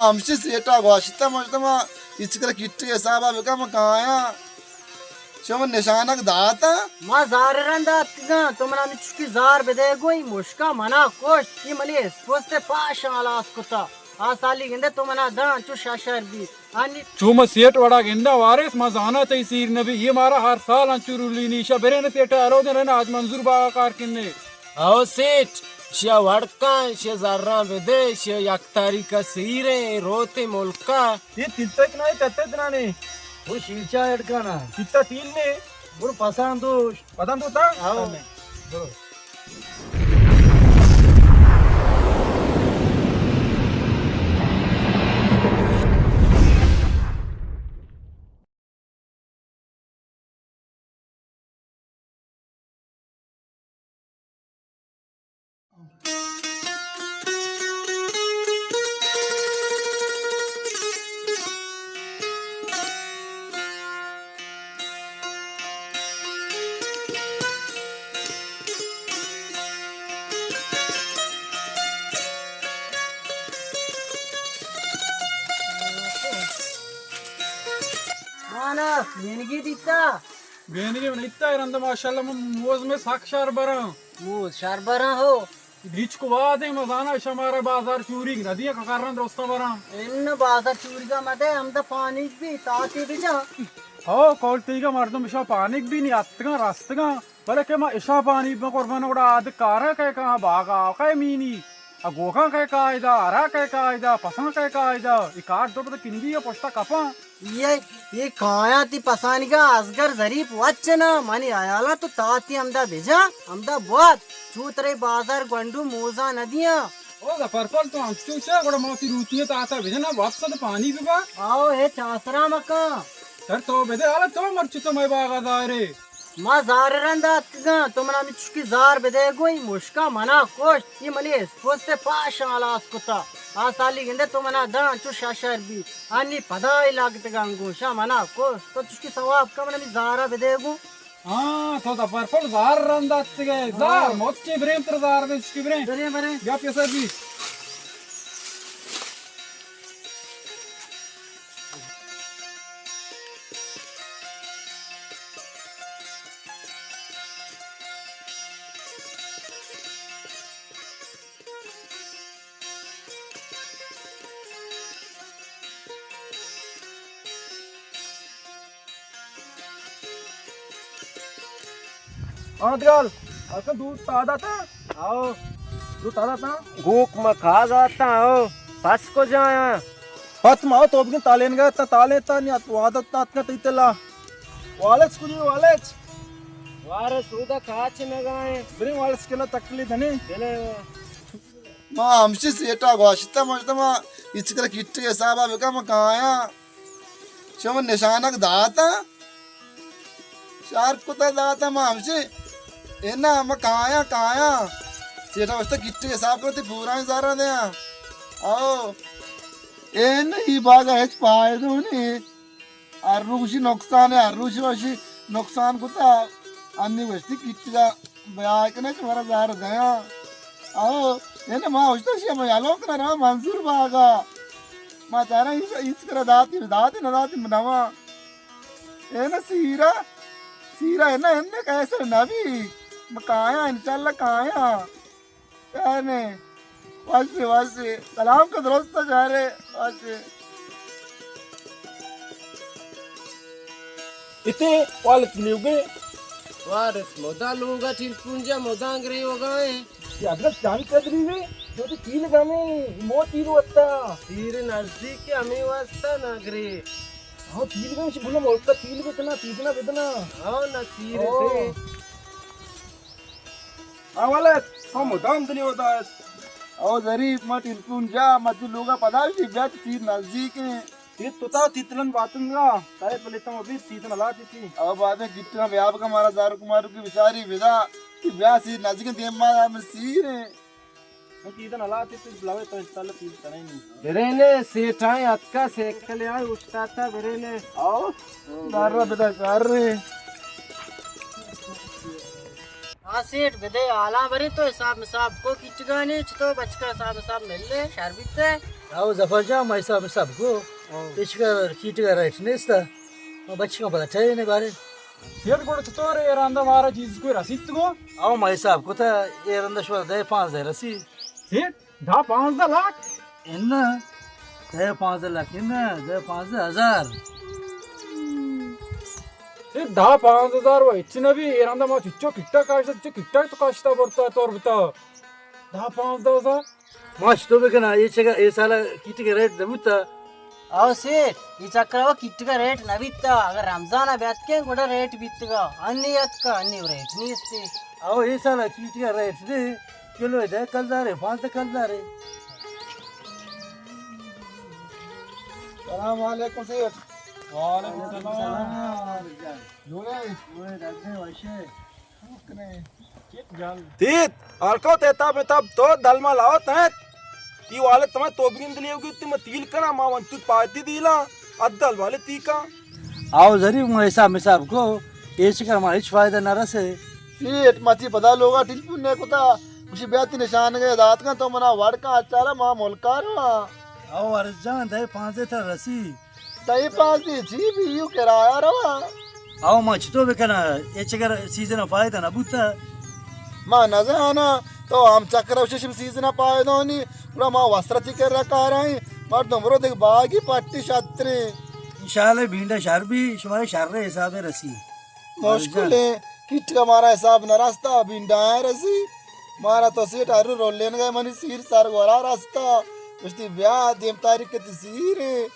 ہمشی سیٹا گوشتا، مجتمع، ہچ کرا کٹی حسابا بکا، من کایاں۔ شما نشانگ داتا؟ ما زار رند آتکگاں، تو منا ہمے چشکی زار بدے گوں، اے مشکا منا کشت، اے منی اسپست پاش ہلاس کتا۔ آ سالی گندے تو منا داں، چو ششر بی۔ آنی چو ما سیٹ وڑا گندا وارث، ما زانا تئی سیر نبی، اے مارا ہر سال انچو رولینی، شا برین سیٹ ہلو دن رن آج منظور باغا کار کنے۔ او سیٹ، شیا وڑکاں، شیا زراں بدے، شیا یک تاریخ سیریں، روتے ملکا۔ اے تلتک نہ، اے تتت نہ نے۔ وہ شیرچا اڈکانا۔ کتا تیل نے۔ برو پسان دوش۔ پسان دوتا؟ آؤ۔ برو۔ مانا بینگی دیتا؟ بینگی من ایتا رند، ماشاءاللہ، من موز میں سک شر براں۔ موز شر براں ہو۔ ہچ کو وادیں مزانا شمارا بازار چوریگ ندیاں، ککرن درستاں براں۔ ان بازار چوریگا مدے، ہمدا پانیگ بی، تاتی بجا۔ ہو، کول تیگا مردم اشا پانیگ بی نی اتگاں رستگاں، بلے کہ ما اشا پانیگ بہ قربان گڑا آد کاراں کئے کاں باغا کئے مینی، ا گوکاں کئے قاعدہ، ہرا کئے قاعدہ، پساں کئے قاعدہ، ای کار تو پتہ کنگی یا پشتا کپاں۔ یہ، یہ کایاں تی پسانگا ازگر ظریف وچ نہ، منی حیالا تو تاتی ہمدا بجا، ہمدا بوات، چو ترے بازار گونڈو موزا ندیاں۔ او ظفر پل تو انچو چا، گڑا ما تی روتی تاتا بجنا، واپس تو پانی ببا۔ آؤ، ہچ آسرا مکاں۔ سر تو بدے، حالا تو مرچی تو مئے باغا دارے۔ ما زار رند آتکگاں، تو منا ہمے چشکی زار بدے گوں، اے مشکا منا کشت، اے منی اسپست پاش ہلاس کتا۔ آ سالی گندے تو منا داں چو ششر بی۔ آنی پدا اے لاگتگاں گوں، شا منا کشت۔ تو چشکی ثواب کن، منا ہمے زارا بدے گوں۔ ہاں، تو ظفر پل زار رند آتکگے۔ ہاں۔ زار، مچی بریم تر زار دے، چشکی بریم۔ بریم، بریم۔ یا پیسر بی۔ آدگال، اکن دو تادا تا؟ آؤ۔ دو تادا تا؟ گوک ما کھا داتا، آؤ۔ پس کو جایا؟ پت ما تو بگن تالین گا تا، تالین تا نی ات وادت تا اتنا تیتلا۔ والچ کلی والچ۔ وارس اودا کاچ نگائیں۔ برے والچ کلا تکلی دھنے۔ بلے۔ ما ہمشی سیٹا گوشتا، مجتمع، ہچ کرا کٹی حسابا بکا، ما کایاں۔ شما نشانگ داتا؟ شار کتا داتا ما ہمشی۔ اے نا، ما کایاں، کایاں۔ سیٹا گوشتا کٹی حساب کرو، تی پورائیں زارا دیاں۔ آؤ۔ اے نا، ای باغا ہچ فائدہ نہیں۔ ہر روشی نقصان ہے، ہر روشی وشی نقصان کتا۔ انی گوشتی کٹگا بیا کنے شمارا زار دیاں۔ او، یعنی ما اوشتا شی ما یالو کنا را منظور باغا۔ ما چارا ہیچ، ہیچ کرا داتی، داتی نہ داتی نوا۔ اے نا سیرا، سیرا اے نا، اے نا کیسے نبی۔ ما کایا، انشاءاللہ کایا۔ کانے۔ واشی، واشی۔ سلام کو درست چارے۔ واشی۔ اتے والت لیوگے۔ وارث مدا لوگا ٹیلفون جا مدا انگریوگا ایں۔ یہ اگر جان قدری وے، جو تو تیل گامے، مو تیل وتا۔ تیر نزدیک ہمیں واسطہ نہ گرے۔ ہاں، تیل گام چی بولا ملکا تیل بکنا، تیل نہ بدنا۔ ہاں، نہ تیر او۔ سے۔ ہاں ولد، تو مدام دلی ہوتا ہے۔ او ظریف، ما ٹیلفون جا، ما تی لوگا پدا بھی بیا، تیر نزدیک ہیں۔ تیر تو تا تیتلن باتن گا، تائے پلے تم ابھی تیتن حالات تھی۔ او بعد میں کتنا بیا بکا مارا دارو کمارو کی بیچاری بدا، کہ بیا تیر نزدیک ہیں، دیم ما من سیر ہیں۔ من تیتن حالات تھی، بلاوے تو انشاءاللہ تیر تنے نہیں۔ برینے سیٹھائیں اتکا سیکل آئے اشتاتا برینے۔ او، دار را بدا کار رہے۔ ہاں سیٹھ، بدے حالاں برے تو حساب مساب کو کچگانی، چتو بچکا حساب مساب مل لے، شر بیتے۔ آؤ ظفر جان، ما حساب، حساب کو۔ ہاں۔ پیچ کا کیٹ کا ریٹ نیست۔ ما بچ کا پتا ٹھہرے نے بارے۔ سیٹ گوڑ چطور ہے راندا مارا چیز کوئی رسیت کو؟ آؤ ما حساب کو تا، اے راندا شو دہ پانزدہ رسی۔ سیٹ؟ دہ پانزدہ لاکھ؟ اناں، دہ پانزدہ لاکھ اناں، دہ پانزدہ ہزار۔ اے دہ پانزدہ ہزار و ہچ نہ بی، اے راندا ما چچو کٹا کاشتا، چچو کٹا تو کاشتا برتا تور بتا۔ دہ پانزدہ ہزار؟ ما چتو بکناں، اے چگا اے سالا کیٹگا ریٹ نہ بوتا۔ آؤ سیٹ، اے چکرا و کیٹگا ریٹ نہ بیتا، اگر رمضانا بیاتکیں گڑا ریٹ بیتگا، انی اتکا، انی ریٹ نیستی۔ آؤ اے سالا کیٹگا ریٹ نے، کلو دہ کلدارے، پانزدہ کلدارے۔ سلام علیکم سیٹ۔ وعلیکم السلام۔ جوڑے؟ جوڑے ڈاکٹر وشے۔ تیت، ہلکو تیتا متاب تو دلما لاؤ تیت۔ تی والد تمہیں تو بگندلی ہوگی، تی میں تیل کنا، ما ون تو پاتی دیلا، ادل والے تی کا۔ آؤ ظریف، ما حساب حساب کو، ایچ کر ما ہچ فائدہ نہ رسے۔ سیٹ، ما تی پدا لوگا ٹیلیفون نے کتا، کچھ بیاتی نشان گئے دات کا تو منا وڑ کا اچالا ما ملکا رہا۔ آؤ عرض جان، دہ پانزدہ تھا رسی۔ تئی پاسی چی بی یو کرایہ روا؟ آؤ ما چتو بکناں؟ اے چگر سیزن فائدہ نہ بوتا۔ ما نزاناں، تو ہم چکر اوشش سیزن فائدہ نی، گڑا ما وسرتی کرا کارائیں، مردم رو دیکھ باگی پٹی شتریں۔ انشاءاللہ بینڈا شر بی، شمارے شر حساب رسی۔ مشکل ہے، کیٹ کا مارا حساب نہ رستا، بینڈا رسی۔ مارا تو سیٹ ہر رولین گئے منی سیر سر گورا رستا۔ گشتی بیا دیم تاریخ تی سیر ہے۔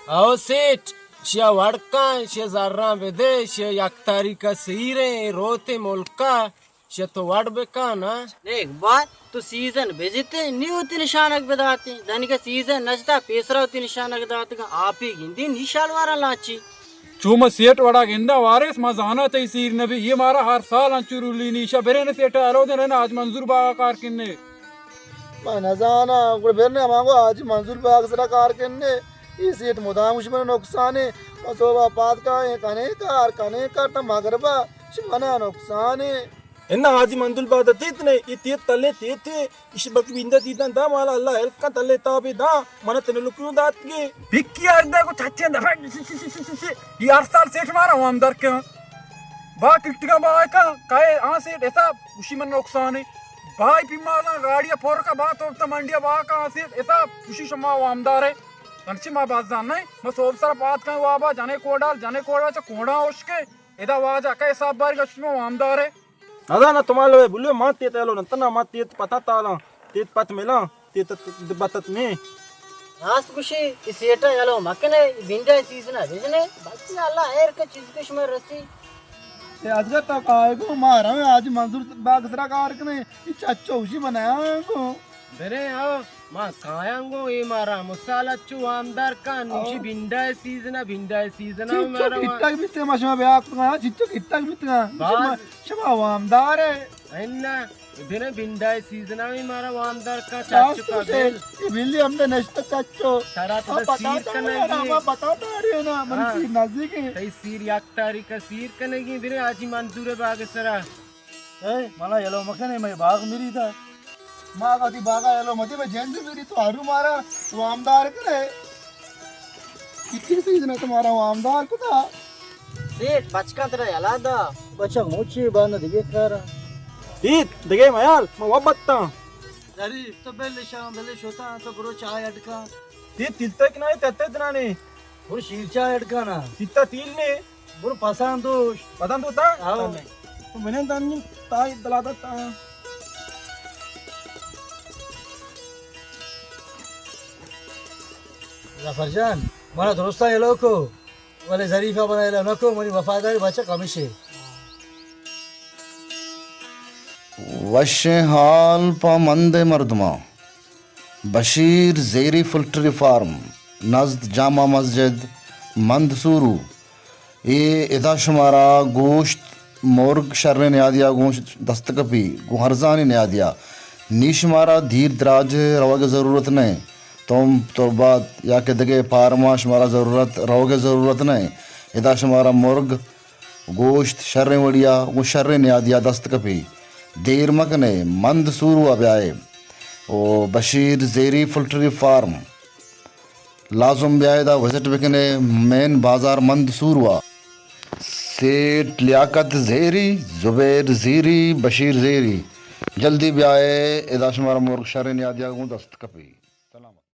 او سیٹ، شیا وڑ کن، شیا زراں بدے، شیا یک تاریخ ء سیریں، اے روت ملک ء، شیا تو وڑ بکن، ہاں؟ نیک بات، تو سیزن بجتے، نی وتی نشانگ بداتے، دنیگا سیزن نجتا، پیسرا وتی نشانگ داتگا، آپی گندی، نی شالوارا لانچی۔ چو ما سیٹ وڑا گندا وارث، ما زانا تئی سیر نبی، یہ مارا ہر سال انچو رولی نیشا، برین سیٹ آلو دے، رن آج منظور باغا کار کنے۔ من نزاناں، گڑا برنے ہما گوں حاجی منظور باغ سرا کار کنے۔ اے سیٹ مدام گوش من نقصانے۔ من صوبہ پاد کائیں، کنے کار، کنے کار تا مغربا، شمنا نقصانے۔ انا حاجی منظور باغ تیت نے، اے تیت تلے تیت ہے، اش بک بیندا تیتاں دا مالا اللہ ہیلپ کن تلے تابے دا، من تنے لکیوں دات گے۔ بکی اردا کو چچے دا، یہ ہر سال سیٹ مارا وام در کن۔ با کٹگا با کا، کائے آن سیٹ حساب، اسی من نقصانے۔ بھائی پیمالا گاڑی پر کا بات اور تمنڈیا با کا سیٹ حساب، اسی شما وامدار ہے۔ انچی ما باز جان نہیں، ما صوب سر بات کن وابا، جنے کوڈال، جنے کوڈال چا کوڈا اوشکے، ادا واجہ کا حساب بار گشت ما وامدار ہے۔ نہ، نہ، تمالو بلے ما تیت ایلو نہ، تنا ما تیت پتا تالا، تیت پت ملا، تیت بتت میں۔ راست گوشی، کہ سیٹا یلو مکنے، بینڈا سیزنا بجنے، بلکہ اللہ خیر کا چیز کش میں رسی۔ اے ازگا تا کائے گو، ما رویں حاجی منظور باغ سرا کار کنے، اے چچو اسی بنایا گو۔ برے آ، ما کایاں گو، اے مارا مسالت چو وامدار کن، او۔ نوشی بینڈا سیزنا، بینڈا سیزنا چچو مارا وام۔ کٹک بیتے ما شما بیا کتگا، چچو کٹک بیتگا۔ باز۔ شما، شما وامدار ہے۔ انا، بنا بینڈا سیزنا بھی مارا وامدار کن، راست چچو کا تو بل۔ اے بلی ہم دے نشتا چچو۔ ترا تو ہاں، پتا سیر تو کنگی۔ ہاں، پتا تو آ رہی ہے نا، من ہاں۔ سیر نزدیک ہے۔ تئی سیر یک تاریخ سیر کنگی، برے حاجی منظور باغ سرا۔ اے، منا یلو مکنے، مئے باغ مری دا۔ ما وتی باغا یلو مدی، مئے جند مری، تو ہرو مارا وامدار کرے۔ کتنی سیزن ہے تمہارا وامدار کتا؟ سیٹ، بچکاں ترا یلا دا۔ بچا موچی بانا دیگه کارا۔ سیٹ، دیگه میال، ما وبتاں۔ ظریف، تو بل شام، بل شوتاں، تو برو چائے اڈکا۔ سیٹ، تیل تک نہ، تتے دنانے۔ برو شیر چائے اڈکانا۔ تیتا تیل نے۔ برو پسان دوش۔ پسان دوتا؟ آؤ۔ تو منن دانی تای دلا دتا۔ ظفر جان، منا درستاں یلو کو، ولے ظریفا منا یلو نہ کو، منی وفاداری بچک ہمیشے۔ وشیں حال پہ مند مردماں۔ بشیر زیری پولٹری فارم نزد جامع مسجد مند سورو۔ اے ادا شمارا گوشت مرگ شریں نیادیا گوں دست کپی، گوں ارزانی نیادیا۔ نی شمارا دیر دراج روگ ضرورت نہ۔ تم تربت یا کہ دگہ فارما شمارا ضرورت، روگ ضرورت نہ۔ ادا شمارا مرگ گوشت شریں وڑیا گوں شریں نیادیا دست کپی۔ دیر مکنے، مند سوروا بیائے۔ او بشیر زیری پولٹری فارم، لازم بیائے دا وزٹ بکنے، مین بازار مند سوروا۔ سیٹھ لیاقت زیری، زبیر زیری، بشیر زیری، جلدی بیائے، ادا شمارا مرگ شریں نیادیا گوں دست کپی۔ سلامت۔